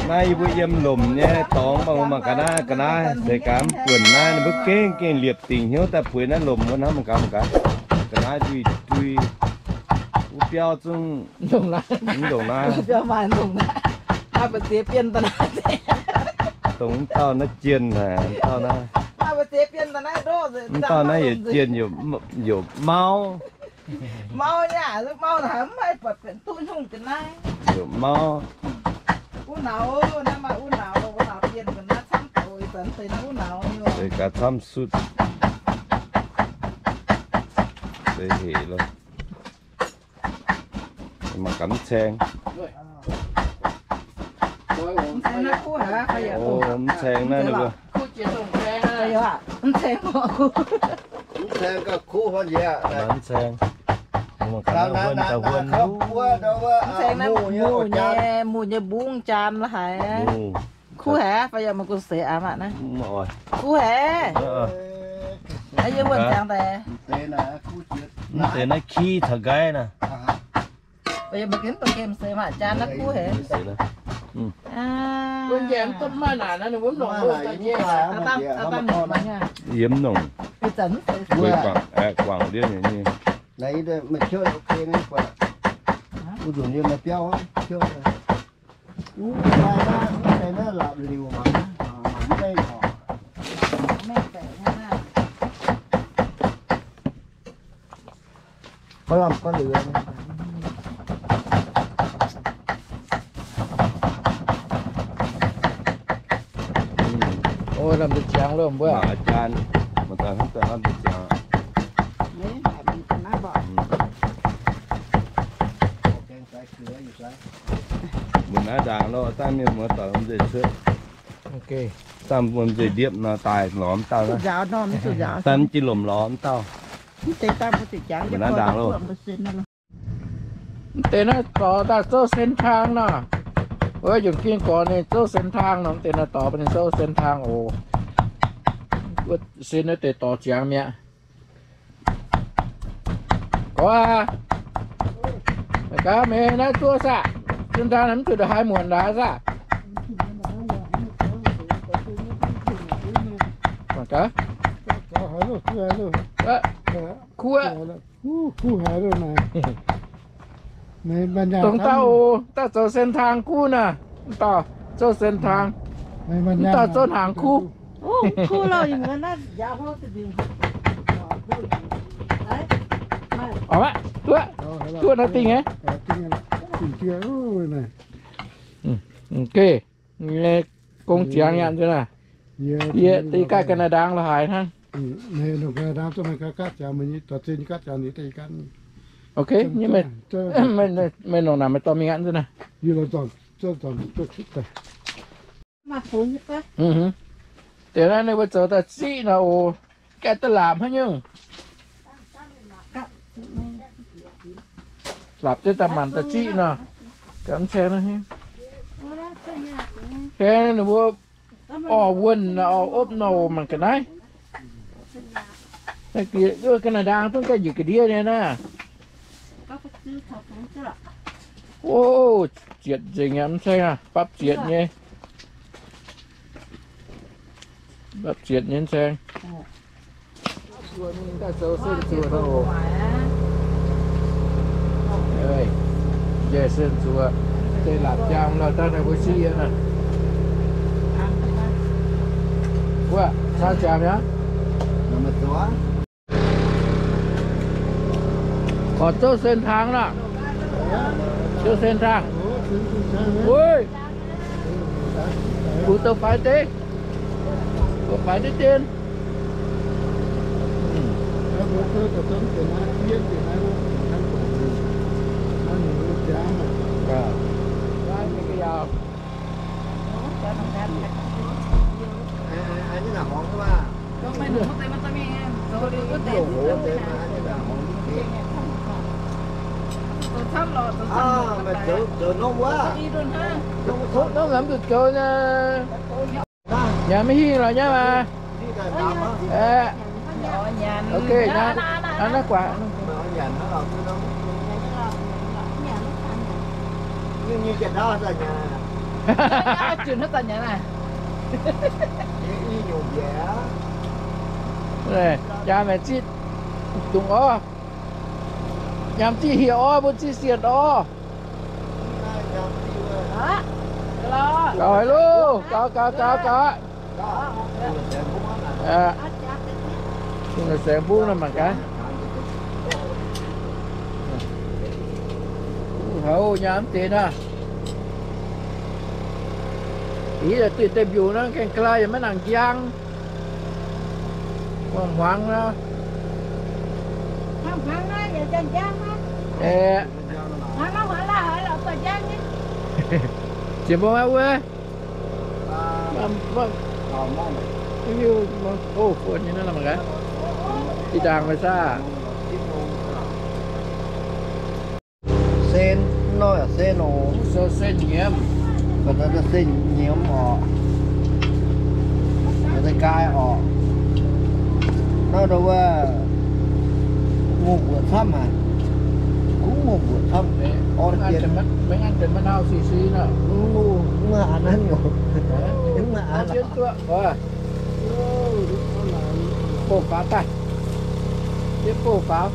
Naaiv yie mbuo yiem lomc nyei dorngx mangc mangc gaax naaiv, ga'naaiv seix gaax mv buonc naaiv, ninh mbuo gengh gengh liepc dingc hnyouv daaih bueix naaiv lomc mbuo hnamv mangc gaax mangc gaax. Ga'naaiv ndui ndui, wuov biauv zungv mv ndongc naaiv. Dongh mv dauh naaiv jienh haic, mv dauh naaiv. Mv dauh naaiv yietc jienh youc mauv. Youc mauv. Seix gaax camv sutv. Seix hec loh. Mangc gaax mv caeng. Mv caeng naaiv ninh mbuo. Mv caeng. Mv caeng. Mv caeng naaiv, muoz nyei, muoz nyei mbungv jaan la'haic. Kuv haic, fai yaac maaih gu seix aqv mangc naaiv. Kuv haic. Yie wuonh ziangx daaih. Mv deix naaiv ki taux nqaiv naaiv. Yiem nongc guangc ndiev nyei. Ov, lamh deix ziangx loh mbuo. Maac jaan, maac daaih hnangv daaih lamh deix ziangx. Mbuo naaiv ndaangc loh, dangh mienh muoz doic wuom nzeic cuotv. Dangh wuom nzeic ndiepv nor daaih lorz mv dauh. Dangh mv jiex lomc lorz mv dauh. Mbuo naaiv ndaangc loh. Mv deix naaiv dorh daaih zouv sen taang nor. Wuov yungz ging gorx ninh zouv sen taang nor, mv deix naaiv dorh bun ninh zouv sen taang oc. Wuov sen naaiv deix dorh ziangx mi'aqv. Gorx aac, gaax meih naaiv zuov saah? Sen taang naaiv mv zuqc haaix muonc ndaangc saah? Mangc gaax. Kuv aqv. Dongh dauh oc, dauh zoux sen taang kuv naaic. Mv dauh zouv sen taang, mv dauh zouv hnaangx kuv. Oc, duqv, duqv naaiv dingh nyei. Gong ziangx nyanc nzunc naaic. Yie deix ganh ga'naaiv ndaang la'haaix hnangv. Ok, meih nongc naaic meih dorh mingh aqv nzunc naaic. Deix naaiv ninh mbuo zoux daaih ziqv nor oc, gaeqv daaih laapc haaix nyungc. Laapc jienv daaih maanc daaih ziqv nor, ga'mv ceng nor. Ninh mbuo orv wuonh nor, orv opv nor mangc ga'naaiv. Ga'naaiv ndaang zungv ganh njiec ga'ndiev nyei naaiv. Ov, zietc nzengc aqv, mv ceng aqv, bapv zietc nyei. Bapv zietc nyei, mv ceng. Daaih zoux sen zuoqc nor oc. Njiec sen zuoqc, se laapc jaang nor, daaih mbuo siqv yie naaic. Wuov, caa ziangx mi'aqv. Orv, zouv sen taang naaic. Zouv sen taang. Wuov, mbuo douz faix deix, douz faix deix dien. Nor lamz zuqc zoux nyei. Nyanc maiv hingh lorqc nyei maah. Aeqv, ok, naaiv guaax. Jaa maengc ziqv dungz orv. Nyanc ziqv hieh orv, mbuo ziqv sienh orv. Gaux haic loh, gaux, gaux, gaux, gaux. Bung naaic saeng mbungv nor mangc gaax. Houv nyaam mv deix naaiv. Ih, duih deix mbiungc naaiv gaengh glai yaac maiv nangc njang. Hmuangx hmuangx nor. Aeqv, ziex mbong aqv wuov. Mv hiuv, o, fuon nyei naaiv mangc gaax. Ih ndaangc meih saah? Sen, nor yaac sen oc. Sen nyiemz. Sen nyiemz oc. Nqa'haav orqc, nor ndau wuov, ngongh mbuoqc camv haic. Kungx ngongh mbuoqc camv. Maiv an deix maiv nau si si nor. Mv maaih an nanv nyungc. Mv maaih an. Bouh faaux daaih. Jienv bouh faaux.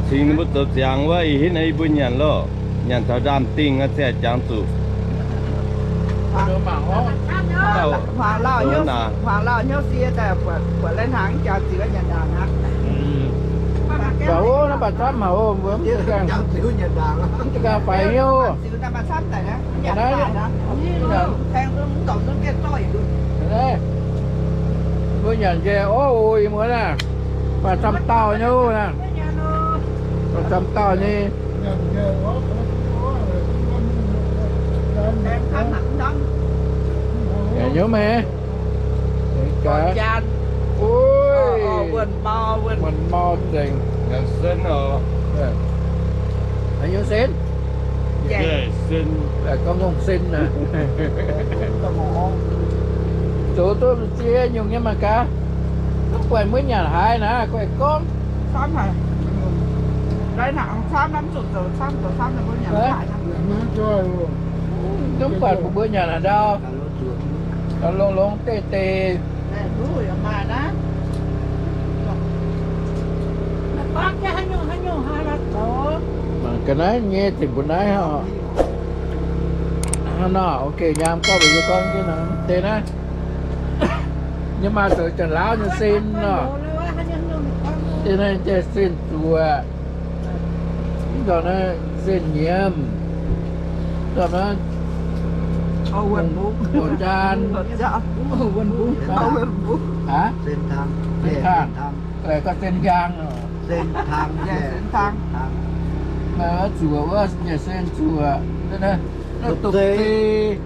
Cingx ninh mbuo zoux ziangx wuov, ih hitv naaiv yie mbuo nyanc loh. Nyanc taux ndaamv-dingh aqv, ziouc jangx zuqc. Hmuangx lauh hnyouv, hmuangx lauh hnyouv sie daaih buatc, buatc lai hnaangx jangx ziux nyanc ndaangc aqv. Mv baac ov, naaiv mv baac camv haic ov, mbuo mv gaengh, mv gaengh faix hnyouv. Mbuo nyanc nqaih orv oc, ih muonz naaiv, maaih camv dauh nyei ov naaiv, maaih camv dauh nyei. Nyanc hnyouv meih. Wuonh mau nzengc. Haaix nyungc sen? Gorngv ngongh sen naaic. Zoux duqv m'ziex nyungc nyei mangc gaax. Mv buatc mbuo nyanc haaix naaic, guaih gorngv. Camv haic. Lai hnaangx camv, mv zuqc zoux camv, zoux camv mbuo nyanc haaix. Mv buatc mbuo nyanc haaix ndau. Longx longx deix deix. Mangc ga'naaiv nyei zinh mbuo naaiv oc. Hnangv nor, ok, nyaam gorngv mbuox yie gorngv jienv nor, deix naaiv, yie maaih zoux Janx-Laauv nyei sen nor. Deix naaiv jai sen zuoqc. Mv dorh naaiv sen nyiemz, dorh naaiv gorqv-jaan. Aav, sen-taang, gorqv-sen-hiaang. Zuoqc wuov, njiec sen zuoqc. Duqv zei,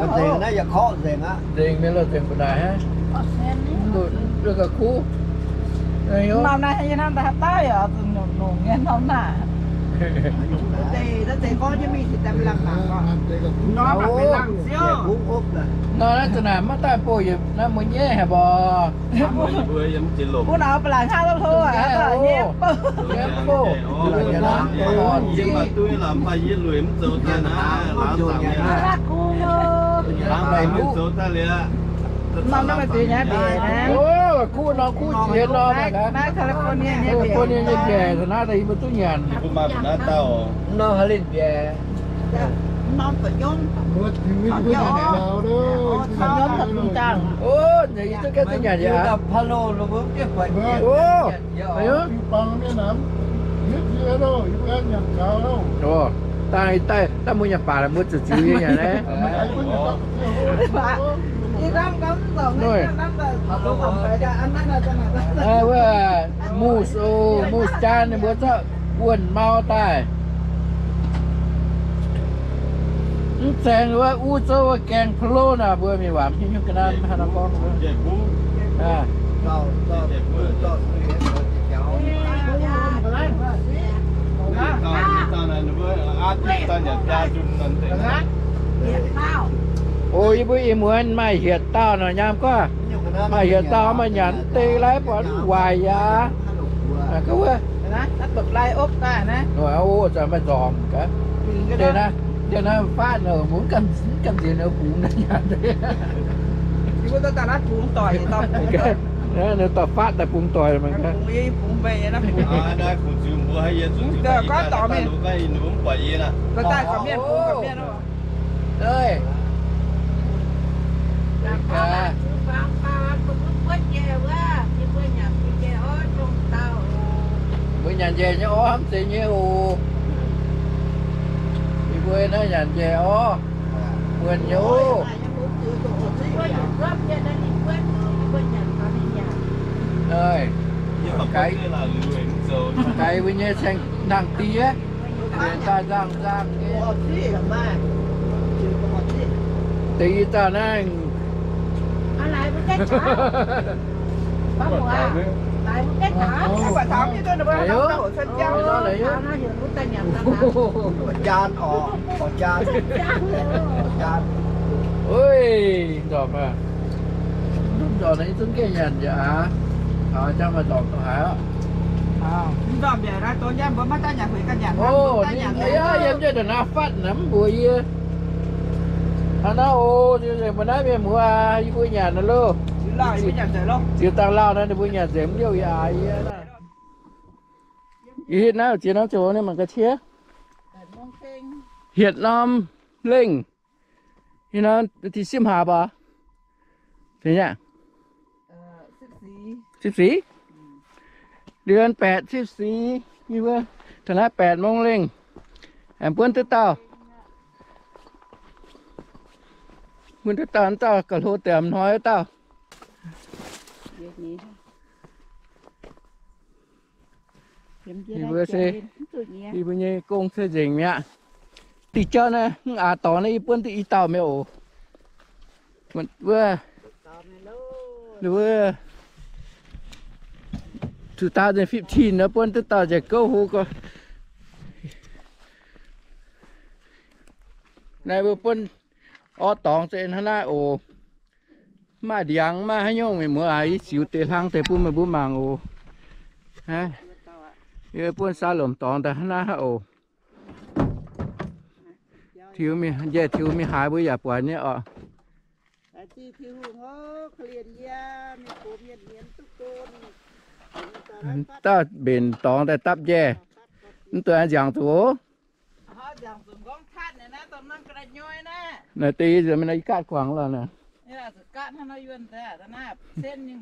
nzengc naaiv yaac korqv nzengc aqv. Nzengc mienh loh, nzengc mbu'naaic hnangv. Duqv ga'kuv. Norm naaiv yie hnamv daaih haaix dauh yaac zuqc nongc nyei norm naaic. Nor naaiv za'naaic maiv daaih bouh yietc naaiv mbuo nyei haic mbuo. Mbuo naaiv ba'laqc hnangv hlo aqv, nyei bouh. Norm naaiv maaih deix nyei mbiec naaiv. Kuv norm kuv jiex norm naaiv. California nyei mbiec, naaiv daaih yie mbuo duqv nyanc. Norm haaix linh mbiec? Norm da'nyomv, da'nyomv da'zung zaangh. Ov, nzengc yie duqv gaengh duqv nyanc yaac. Ov, Dangh daaih, daaih mbuo nyanc baac mbuo ziouc ziux yie nyanc naaiv. Wuov, mousse, o, mousse jaan ninh mbuo zorqv wuonh mau daaih. Mv zaeng wuov uv zouv wuov gaeng pa'lo naaic mbuo mingh waac hiuv nyungc ga'naaiv haaix nor gorngv. O, yie mbuo ih muonz maaih hietc dauh nor nyaam guaav. Maaih hietc dauh maaih nyanc deix laaix buatc waaic yaac. Wuov, maaih nzormc gaax. Deix naaiv, deix naaiv faatv nor, mbuo mv gamh nziex nor bungx naaiv nyanc deix. Ninh dorh faatv daaih bungx doic mangc gaax. Mbuo nyanc njaih nyei orv, mv zeiz nyei oc. Yie mbuo naaiv nyanc njaih orv, wuonh nyei oc. Gaaix mbuo nyei saeng-nangh diex, daaih nzangh nzangh nyei. Deix i dauh naaiv Oix, nzormc aac, nzormc naaiv zungv gengh nyanc njiec aqv. Taux jangv maaih nzormc dongh haaix oc. Yiem jienv ndongc naaiv fatv naaiv mv mbuox yie. Hnangv naaiv oc, mbuo naaiv mienh muoz aac, yie mbuo nyanc naaiv loh. Ziux dangh lauh naaiv ninh mbuo nyanc nzengc mv liouh yaac yie. Ih hitv naaiv ziex norm ziangh hoc ninh mangc ga'qiex. Hietc norm lengh. Ih norm ti sipv hlaax baac. Sipv sic. Liuz baeqc sipv sic. Yie mbuo taux naaiv baeqc mong lengh. Aengx buonv duqv dauh. Buonv duqv dauh, dauh ga'hlo deix hnoi wuov dauh. Yie mbuo se, yie mbuo nyei gong se nzengc mi'aqv. Diuh jauv naaiv mv aax dorngx naaiv yie buonv duqv i dauh mi'aqv oc. Wuov, wuov, two thousand fifteen nor buonv duqv dauh nzengc gouv hlo gorx. Naaiv mbuo buonv orv dorngx se hnangv naaiv oc. Mv maaih ndiangx, mv maaih haaix nyungc, mienh muoz aac. Yie ziux deix hlang deix bun meih mbuo mangc oc. Yie buonv saa lomc dorngx daaih hnangv naaiv oc. Tiux mingh, njaih tiux mingh haaix mbuo yaac buatc nyei oc. Dauh mbenc dorngx daaih dapv njaih. Mv duqv nziangx zuqc oc. Naaiv deix yie gaatv guangc lorh naaiv.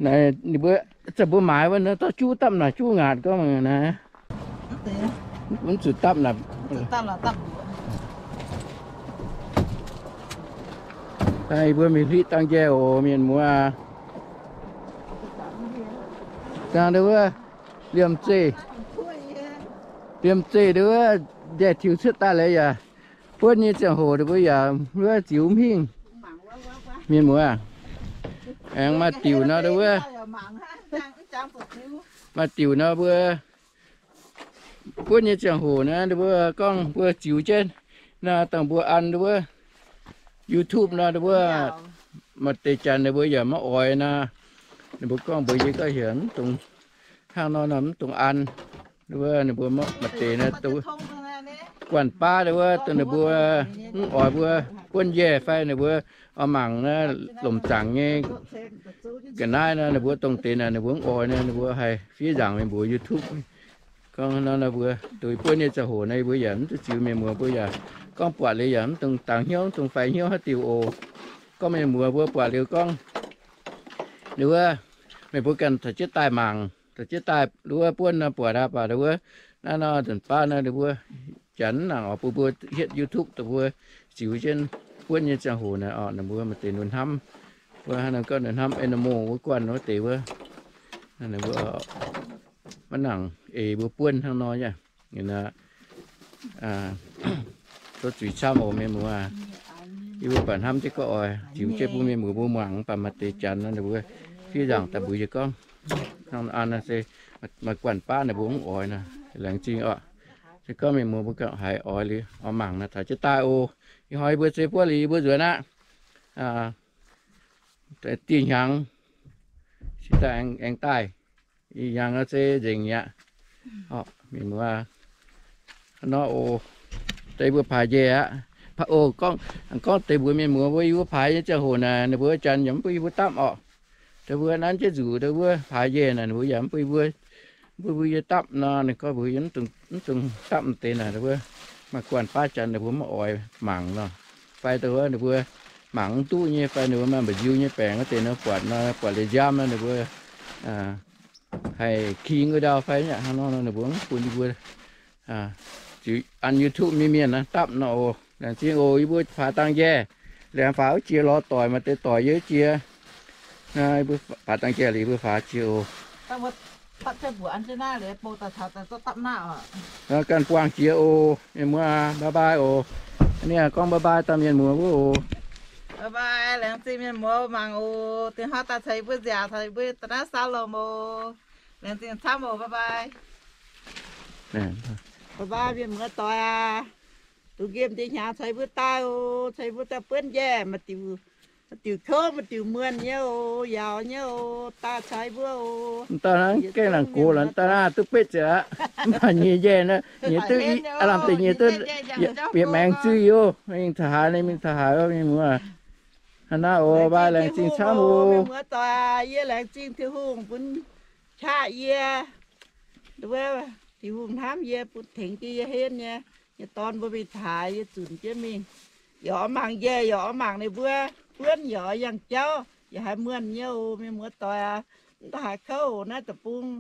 Naaiv ninh mbuo, za'gengh mbuo maaiz wuov, naaiv dorh juv dapv naaic juv ngaatc gorngv naaiv. Mv zuqc dapv naaic. Yie mbuo mingh hlitv dangh njaih oc, mienh muoz aac. Dangh ndau wuov, liemh zeih, liemh zeih ndau wuov, njaih tiux cuotv daaih leiz yaac buonv nyei ziangh hoc ndau mbuo yaac wuov ziux mv hingh. Mienh muoz aac, aengx maaih diuc nor ndau wuov, maaih diuc nor mbuo buonv nyei ziangh hoc naaiv, ninh mbuo gorngv mbuo ziux jienv naaiv, dangh mbuo an wuov YouTube nor, ninh mbuo maaih deix janx ninh mbuo yaac maiv oix naaiv. Ninh mbuo gorngv mbuox yie gorngv heuc mv dungx hnangv nor nor, mv dungx an. Wuov ninh mbuo maaih deix naaiv guanh baav wuov, dongh ninh mbuo mv oix mbuo buonv njaih fai ninh mbuo oix mangc naaiv lomc zaangc nyei ga'naaiv nor, ninh mbuo dongh deix naaic ninh mbuo mv oix naaiv, ninh mbuo haih fiev nzaangc mingh mbuox YouTube. Gorngv nor, mbuo duqv buonv nyei ziangh hoc naaiv, mbuo yaac mv duqv ziux. Mienh muoz mbuo yaac gorngv buatc liuz yaac mv dungx dangx hnyouv, mv dungx faix hnyouv haaix diuc oc. Gorngv mienh muoz mbuo buatc liuz gorngv, wuov, meih mbuo ganh caux jienv daaih mangc, caux jienv daaih wuov buonv nor buatc aqv, baac wuov Naaiv nor nzunc baav nor ninh mbuo janx nangc oc, bun mbuo hietv YouTube dongh mbuo ziux jienv buonv nyei ziangh hoc naaic oc, ninh mbuo maaih deix nduqc hnamv, mbuo hnangv naaiv gorngv nduqc hnamv animal wuov guanh wuov deix wuov, ninh mbuo maiv nangc eix mbuo buonv hnangv nor yaac. Tov zuiz camv oc mienh muoz. Yie mbuo baac hnamv jienv gorngv oix ziux jienv bun mienh muoz mbuo muangx, mv baac maaih deix janx nor ninh mbuo fiev nzaangc daaih mbuox yie gorngv, hnangv an se maaih guanh baav ninh mbuo mv oix nor. Laengz zingh oc. Se gorngv mienh muoz mbuo ganh haiz oix liuz oix mangc nor taux jienv daaih oc. Ih hnoi yie mbuo se buov liuz yie mbuo nzuonx aqv. Dieh hnyangx se daaih aengx daaih. Ih hnyangx nor se nzengc mi'aqv. Mienh muoz, nor oc, deix mbuo paaix njaeh aqv. Gorngv, gorngv deix mbuox mienh muoz mbuo yie mbuo paaix nyei ziangh hoc naaic, ninh mbuo janx yaac mv bun yie mbuo dapv oc. Deix mbuo nanv jienv nzuqc, deix mbuo paaix njaeh naaic, ninh mbuo yaac mv bun yie mbuo, mv bun mbuo yie dapv nor, ninh gorngv mbuox yie mv dungx dapv deix naaic, ninh mbuo maaih guanh baav janx ninh mbuo mv oix mangc nor. Fai dongh wuov ninh mbuo mangc mv duqv nyei, fai ninh mbuo maaih mba'nziu nyei baengc wuov deix nor, buatc nor, buatc liuz nziaamv nor, ninh mbuo haih king wuov ndau fai hnangv nor, ninh mbuo mv bun yie mbuo ziux an YouTube mienh mienh naaiv dapv nor oc. Laengz zingh oc, yie mbuo faaux dangh njaeh, laengz faaux wuov jiex lorz doic, maaih deix doic yie wuov jiex. Yie mbuo faaux dangh njaeh liuz yie mbuo faaux jiex oc. Ganh buangh jiex oc, mienh muoz, bye bye oc. Aa, gorngv bye bye daaih mienh muoz wuov oc. Bye bye, laengz zingh mienh muoz mangc oc. Dingh hnoi daaih caux yie mbuo nziaauc, caux yie mbuo daaih naaiv saauv lomh oc. Laengz zingh camv oc, bye bye. Bye bye mienh muoz doic aac. Dungx nqemh deix hnyangx caux yie mbuo daaih oc. Caux yie mbuo daaih buonv njaeh, maaih diuc kouv, maaih diuc muonh nyei oc, yaauc nyei oc. Daaih caux yie mbuo oc. Mv dauh naaiv gengh nangc gox lorqc, daaih naaiv duqv betv ziepc aqv. Mv baac nyiex njaeh naaiv, nyiex duqv aav lamh deix nyiex duqv bieqc maengx zuiz oc. Mingh taux haaix ninh mingh taux haaix mingh muoz. Hnangv naaiv oc, bye, laengz zingh camv oc. Mienh muoz doic aac, yie laengz zingh Tin-Hungh bun qaqv yie, Tin-Hungh hnamv yie, bun tengx jienv yie henv nyei, nyei dorn mbuo mingh taux haaix yie zunc jienv mingh. Yaac oix mangc njaeh, yaac oix mangc ninh mbuo buonv, yaac oix yangh jauv, yaac haiz muonh nyei oc. Mienh muoz doic aac, mv daaih haaix kouv oc, naaiv deic-bung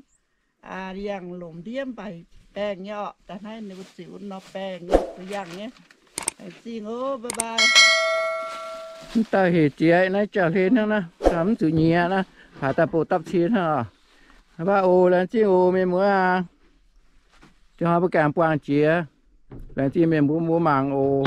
yangh lomc ndiev mv baac baengh nyei orqc. Daaih naaiv ninh mbuo ziux nor baengh nyei, mbuo yangh nyei. Laengz zingh oc, bye bye. Mv dauh hec jiex naaiv jauv-hlen hnangv naaiv, mv zuqc nyiex naaiv, paaix daaih bouh dapv cie hnangv oc. Bye bye oc, laengz zingh oc mienh muoz aac. Dingh hnoi mbuo gaengh buangh jiex. Laengz zingh mienh mbuo mbuo mangc oc.